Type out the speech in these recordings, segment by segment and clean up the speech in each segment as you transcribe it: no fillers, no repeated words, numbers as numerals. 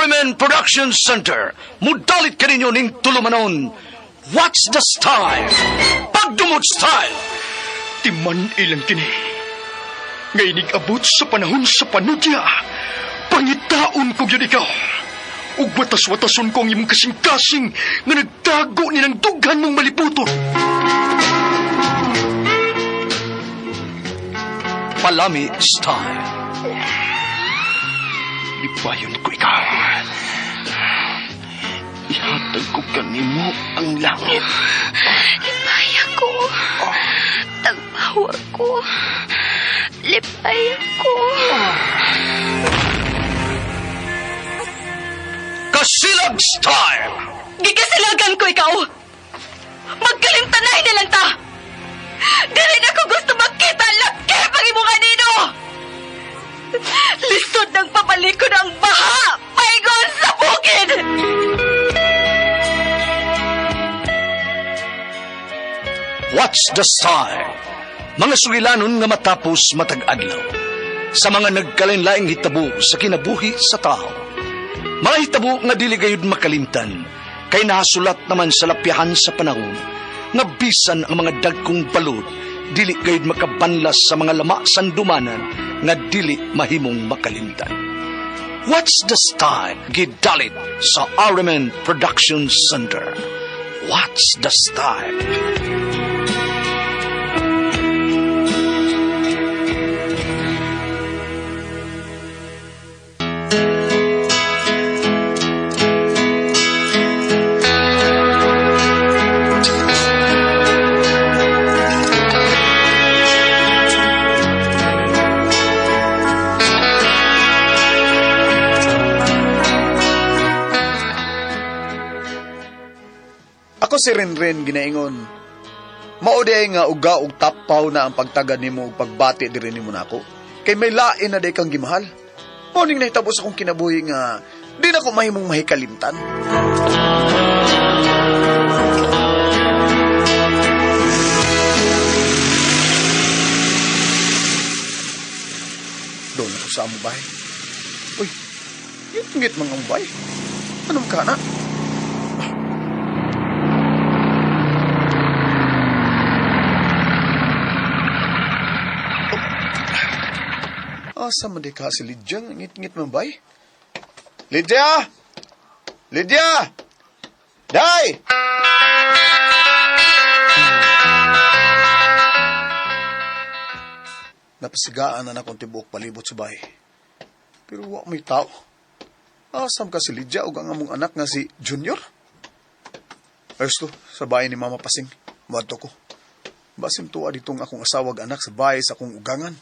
RMN Production Center. Mudalit kaninyo ning tulumanon. What's the style? Pagdumot style! Timan ilang kini. Nga inig-abot sa panahon sa panudya, pangitaon ko gyud ikaw. Ug watas-watason ko ang imong kasing-kasing nga nagtago ni ng dughan mong maliputon. Palami style. Lipayon ko ikaw. Ihatag ko kanimo ang langit. Lipaya ko. Tagpawa ko. Lipaya ko. Kasilag style! Gikasilagan ko ikaw. Magkalimtanay na lang ta. Dili na ko gusto makita laki pang imong anino. Lisod ng papalikod ang baha. Paingon sa bukid. What's the style? Mga sugilanon nga matapos matag adlaw. Sa mga nagkalain-laing hitabo sa kinabuhi sa tao. Mga hitabo nga dili gayud makalimtan, kay nahasulat naman sa lapyahan sa panahon, nga bisan ang mga dagkong balod, dili gayud makabanlas sa mga lama sandumanan nga dili mahimong makalimtan. What's the style? Gidalit sa RMN Production Center. What's the style? Ako si Renren ginaingon. Mao di ay nga uga og tapaw na ang pagtagad nimo ug pagbati diri nimo nako. Kay may lain na day kang gimahal. Mao ning nahitabo sa akong kinabuhi nga di na ko mahimong mahikalimtan. Doon ako sa among bahay. Uy, ngit mga among bahay. Anong ka na? Asa man di ka si Lydia? Ngit-ngit man bay? Lydia! Lydia! Day! Napasigaan na na akong tibuok palibot sa bahay. Pero wa may tao. Asam ka si Lydia o ang among anak nga si Junior? Ayos to, sa bahay ni Mama Pasing. Muadto ko. Basim tuwa ditong akong asawag anak sa bahay sa akong ugangan.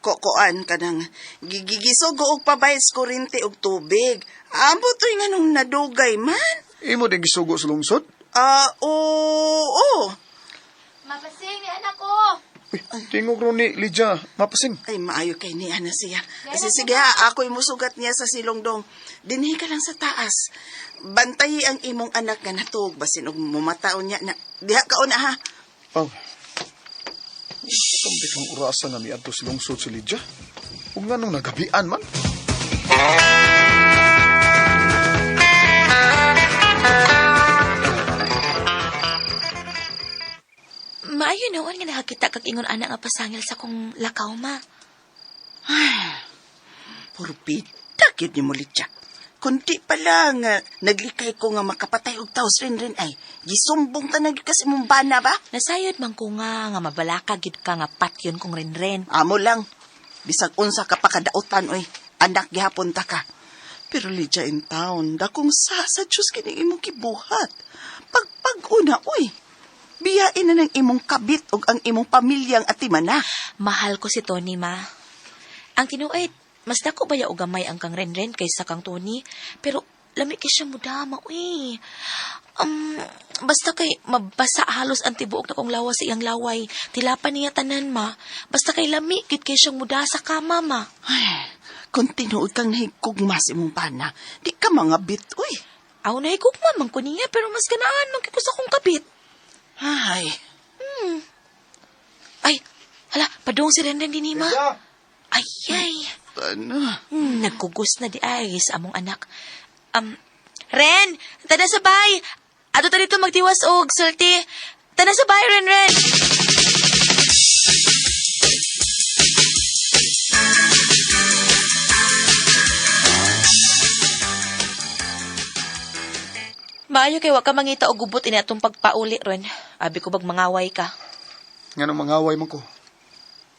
Koan ka nang gigigisugo og pabayad sa kuryente og tubig. Amo to'y nga nung nadugay man. Imo din gisugo sa lungsod? Oo. Mapasing ni anak ko. Uy, tingog ron ni Lydia, mapasing. Ay, maayo kay niya na siya. Kasi sige ha, ako'y musugat niya sa silongdong. Dinhi ka lang sa taas. Bantayi ang imong anak nga natuog. Basin og mumataon niya na. Diha ka una ha. Oh. Tambik ang orasa nga miadto sa lungsod si Lydia. Ug nga nung nagabian man. Maayo noon nga nakakita kag ingon anak nga pasangil sa kong lakaw, ma. Porbida, gyud ni mo, Lydia. Kundi pa lang, naglikay ko nga makapatay og taos rin ay. Gisumbong ta na gyud kasi mong bana ba? Nasayod man ko nga mabalaka gyud ka nga patyon kong rinren. Amo lang. Bisag unsa ka pa kadautan, oy. Anak gihapon ta ka. Pero Lydia in town, dakong sa Diyos kining imong gibuhat. Pagpag-una, oy. Biyain na ng imong kabit og ang imong pamilyang atimana. Mahal ko si Tony, ma. Ang tinuod, mas dako baya og gamay ang kang renren kaysa kang Tony. Pero lami kay siya mudama, uy. Basta kay mabasa halos ang tibuok na kong lawas sa iyang laway. Tilapan niya tanan, ma. Basta kay lami gid kay siyang muda sa kama, ma. Ay, kung tinuod kang nahigugma sa imong pana, di ka mga bit, uy. Aw na higugma man ko niya pero mas ganaan man kay ko sa akong kabit. Ay, Ay, hala, padung si Renren din ma. Ay, ay. ano? Nagkugos na di ay sa among anak. Ren, tada sa bay. Ato ta dito magtiwas og sulti. Tada sa bay, Ren, Ren. Maayo kay wa ka mangita og gubot ini atong pagpauli ron. Abi ko bag mangaway ka. Nga nung mangaway man ko.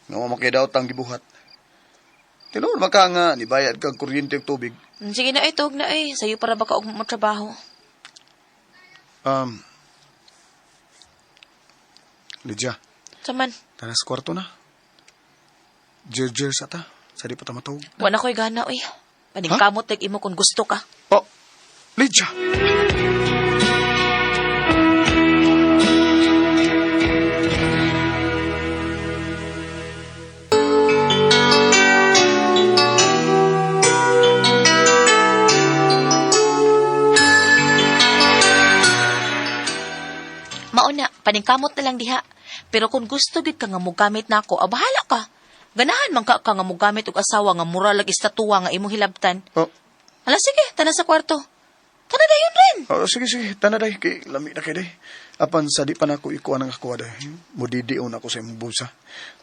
Nga wa makidaw tang gibuhat. Tinuod man ka nga, nibayad kag kuryente ug tubig. Sige na ay, tug na ay. Sayo para baka og mo trabaho. Lydia, Saman, tanas kwarto na. Jer-jer sa ta. Sa di pa ta matawag. wa na ko'y gana oy. Paningkamot tek imo kung gusto ka. Oh, Lydia! Mauna, paningkamot na lang diha. Pero kung gusto gid ka nga mogamit nako, ah, bahala ka. Ganahan man ka ka nga mogamit og asawa nga mura lag estatuwa nga imong hilabtan. Oh, Ala sige, tana sa kwarto. Tana dayon rin. oh, sige, sige. Tana day. Kay lami na kay day. Apan sa di pa na ako ikuha ng ako day. Mudidion ako sa imong bulsa.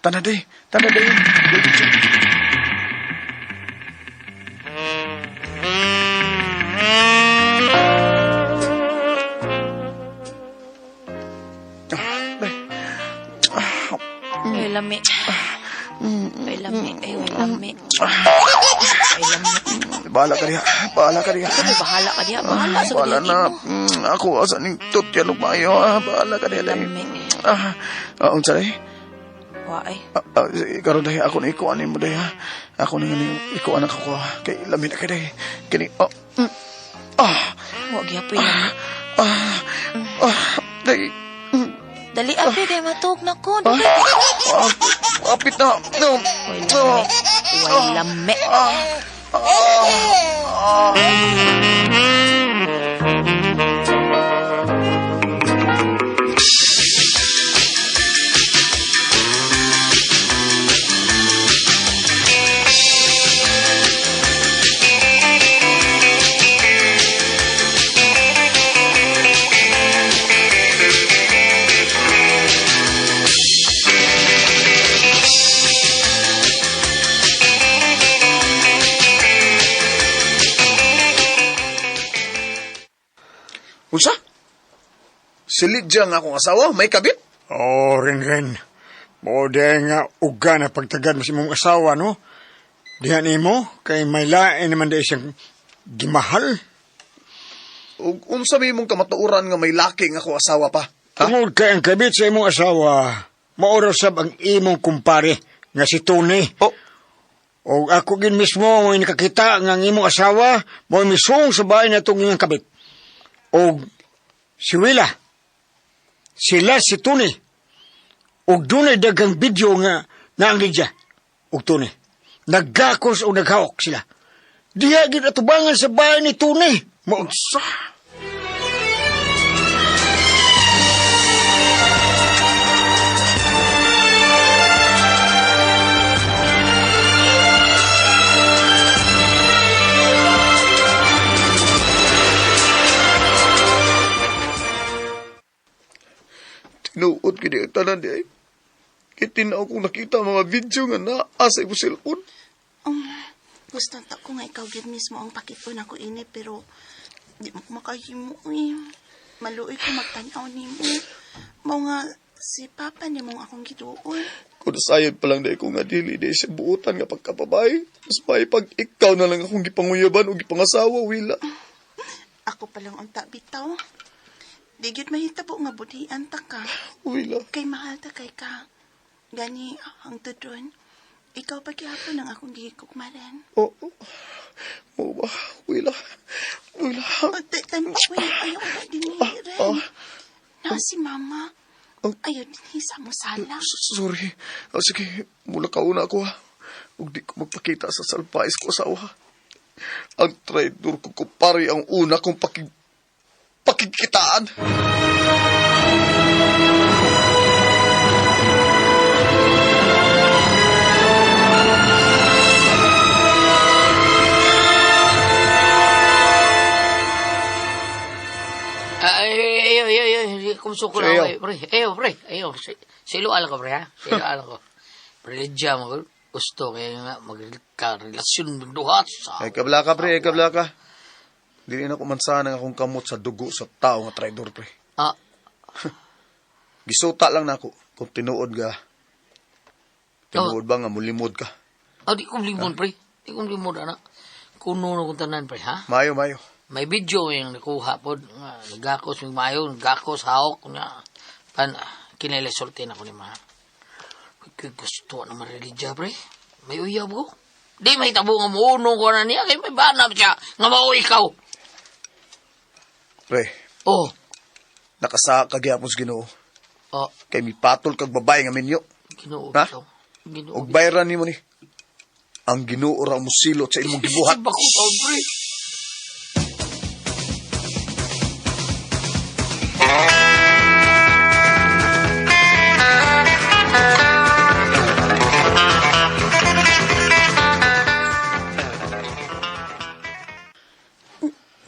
Tana day. Tana day. Lydia. Ah, day. Ay lami. Ay lami, ay lami. Ay lami. Bahala ka diha. Bahala ka diha. Ano, bahala ka diha, bahala sa Bahala kanyang na. imo. Ako asa ning tutyan og maayo. Ah, bahala ka diha. day. Lami. Unsa day? Wa ay. Sige, karon day ako na ikuan nimo day ha. Ako na nga ikuan ako ah. Kay lami na kay day. Kini oh. Ah, Wa gyapoy lami. ah, ah, day. Dali abi kay matug na ko. Ah, Dali. ah, apit na. No. Way lami. Way lami. Ah, ah, ah. Unsa? Si Lydia nga akong asawa, may kabit? Oh, Ren-Ren. Mao nga uga na pagtagad mo sa imong asawa, no? Diha nimo kay may lain naman dahil siyang gimahal. Ug unsa may imong kamatuoran nga may laki nga akong asawa pa? Ha? Tungod kay ang kabit sa imong asawa, maoraw sab ang imong kumpare nga si Tony. Oh, O ako gin mismo ang nakakita nga ang imong asawa mo misong sa bahay na itong iyang kabit. O si Willa, sila si Tony. Og dunay daghang video nga naang Lydia og Tony. Naggakos o naghawak sila. Diha gid atubangan sa bahay ni Tony. Unsa? Tinuod gid ang tanan di ay. Kitinaw kong nakita mga video nga naa sa imong cellphone. Gusto ta ko nga ikaw gyud mismo ang pakipon ako ini pero di mo ko makahimo eh. Maluoy ko magtan-aw nimo. Mao nga si Papa nimo ang akong giduol. Kung sayod pa lang dahil ko nga dili dahil siya buotan nga pagkababay. Mas may pag ikaw na lang akong gipanguyaban o gipangasawa, Willa. Ako pa lang unta bitaw. Di gyud mahitabo nga budhian ta ka. Willa. Kay mahal ta kay ka. Gani hangtod ron. Ikaw pa gihapon ang akong gihigugmaran. Oo. Oo ba? Willa. Willa. O, tan, wait, ayaw na din ni Ren. Na si Mama. Oh. Ayaw din sa musala. Sorry. Oh, sige, mula kauna ako ha. Ug di ko magpakita sa salpais ko asawa. Ang traidor ko kumpare ang una kong pakig... Pakigkitaan. Ay, ayo, ayo, ayo, kumsuko na Ayo. ako, eh, pre. Ayo, pre. Ayo, silo alam ko, pre, ha? Silo alam ko. Pre, Lydia, mo, gusto kaya nga magka-relasyon magduhat sa... Ay, kabla ka, pre. Ay, kabla ka. Dili na kumansahan ang akong kamot sa dugo sa tao nga traidor, pre. Ah, Gisuta lang nako kung tinuod ka. Tinuod ba nga mulimod ka? ah, di kong limon, pre. Di kong limon, anak. Kuno na kong tanan, pre, ha? Mayo, mayo. May video yung nakuha po. Nga, nagakos, may mayo, nagakos, hawak, nga. Pan, kinailasulti na ko ni ma. Kaya gusto na marilidya, pre. May uyab ko. Di may tabo nga muuno ko na niya, kay may banap siya, nga mao ikaw. Pre, Oh, nakasa ka gyapon sa Ginoo. oh, Kay mipatol kag babae nga minyo. Ginoo. Ha? ikaw. Ginoo. Og bayran nimo ni. Ang Ginoo ra mosilot sa imong gibuhat. Bako taon, pre.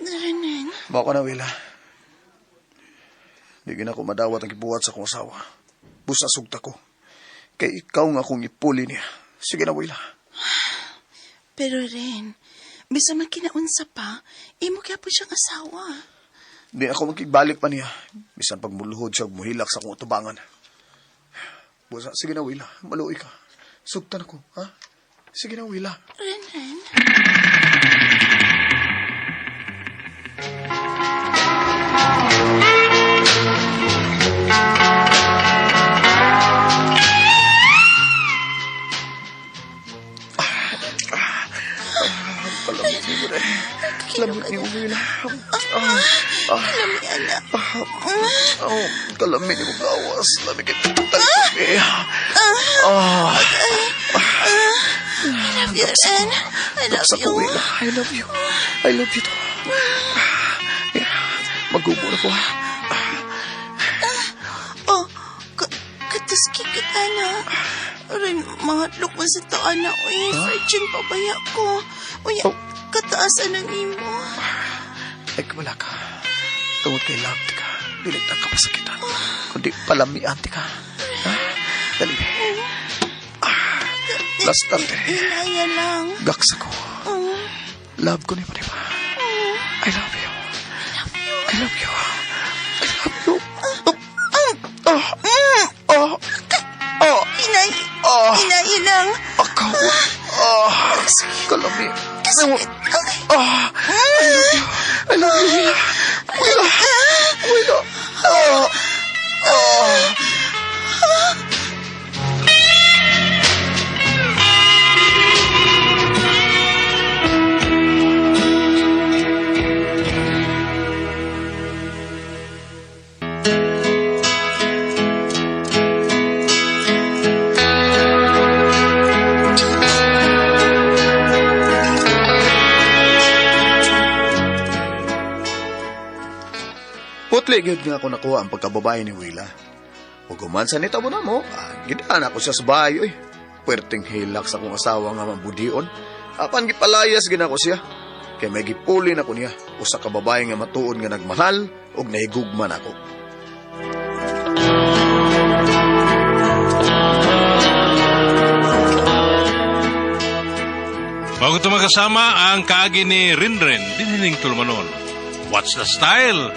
Renen, Mao ka na, Willa. Di gina ko madawat ang gibuhat sa akong asawa. Busa sugta ko. Kay ikaw nga akong ipuli niya. Sige na, Willa. pero Ren, bisa man kinaunsa pa, imo kaya po siyang asawa. Di ako magkigbalik pa niya. Bisan pag muluhod siya, ug muhilak sa akong utubangan. Busa, sige na, Willa. Maluoy ka. Sugtan ako, ha? Sige na, Willa. Ren, Kalamit ni mo rin. Lamit ni mo, Willa. Lami, anak. Oh, kalamit ni mo gawas. Lamit kay talikod eh. Ah, I love you, Ren. I love sa you. ko, Willa. I love you. I love you to. Yeah. Magubo na ko, ha? Oh, katuski ka, ana. Ren, mahatlok mo sa taan na. Uy, virgin pa baya ko. Uy, Oh. kataasan ng imo. Ay, wala ka. Tungod kay love ti ka. Dili ta ka masakitan. Kundi palamian ti ka. Ha? Dali. Ah, last time, te. Inaya lang. Gaksa ko. Oh, Love ko ni Mariba. I love you. I love you. I love you. Ah, ah, ah, inay, ah, inaya lang. akaw. Ah, kalami. Kasakit. Ah, I love you. I love you, Willa. Willa. Willa. Ah, ah. Putli gyud nga ako nakuha ang pagkababae ni Willa. Ug human sa nitabo na mo, gidaan ako siya sa bahay, oy. Puwerteng hilak sa akong asawa nga mabudion. Apan gipalayas gina ko siya. Kay may gipuli na ko niya usa ka babae nga matuod nga nagmahal ug nahigugma nako. Bago ito magkasama ang kaagi ni Rinrin, dinining tulumanon. What's the style?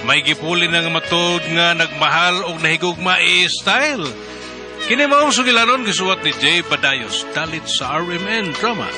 May gipuli na nga matuod nga nagmahal og nahigugma e style. Kini maong sugilanon gisuwat ni Jay Badayos dalit sa RMN Drama.